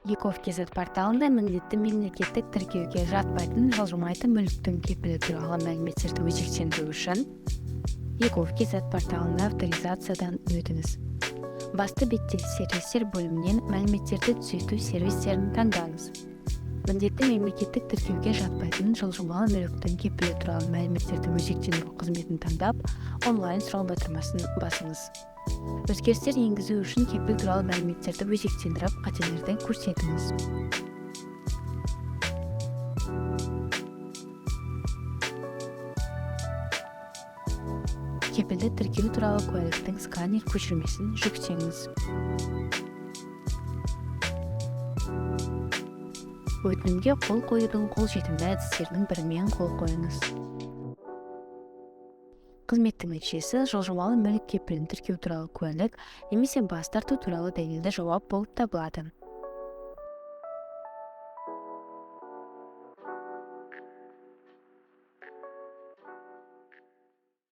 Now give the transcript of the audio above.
Egov.kz порталында міндетті мемлекеттік тіркеуге жатпайтын жылжымайтын мүліктің кепілі туралы мәліметтерді өзектендіру үшін Egov.kz порталында авторизациядан өтіңіз. Басты бетте «Сервистер» бөлімінен «Мәліметтерді түзету сервистерін» таңдаңыз. Міндетті мемлекеттік тіркеуге жатпайтын жылжымалы мүліктің кепілі туралы мәліметтерді өзектендіру қызметін таңдап, «Онлайн сұрау» батырмасын басыңыз. Өзгерістер енгізу үшін кепіл туралы мәліметтерді өзектендіріп, қателерді көрсетіңіз. Кепілді тіркеу туралы куәліктің сканер көшірмесін жүктеңіз. Өтінімге қол қоюдың қолжетімді әдістерінің бірімен қол қойыңыз. Қызметтің нәтижесі жылжымалы мүлік кепілін тіркеу туралы куәлік немесе бас тарту туралы дәлелді жауап болып табылады.